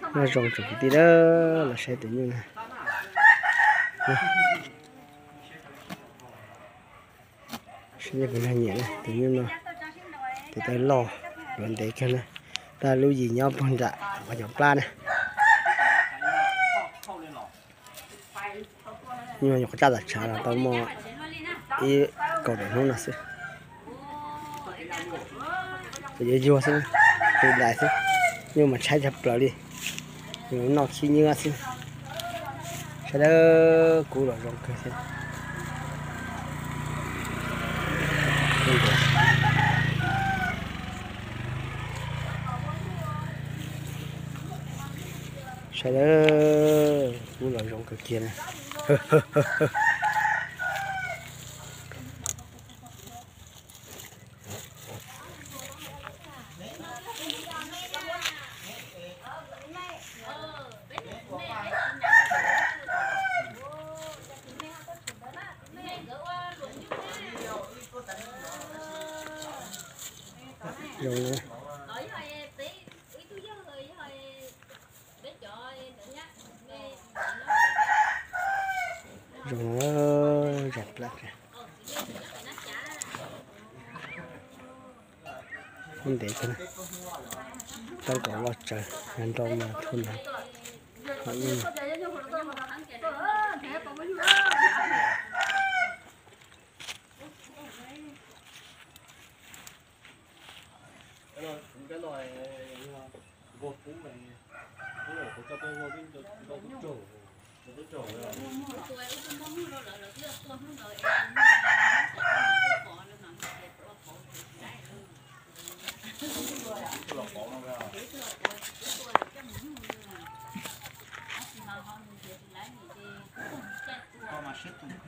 Noj zoo tsoom kwv tij na, los saib tus nyuj na. Saib nej puas nyiam na, tus nyuj no tes taw loj, luav ntev kawg na. Tag lub yim nyob puag nram qhov cov plab na. Nyuj nyuam qhuav caj tom tshav los tau muaj ib kaum tawm hnub no xwb. Yuav yuag xwb, tu dais xwb, nyuj mas tshaib tshaj plaws li. Noj khib nyiab xwb. Sawv daws, kub los zoo kawg thiab. Sawv daws, kub los zoo kawg kiag na. Zoo na. Zoo na, zoo plab. Kub ntev kawg, tab kaum loj tsawv, nrau mas thuj nrau. Koj mas siab tus.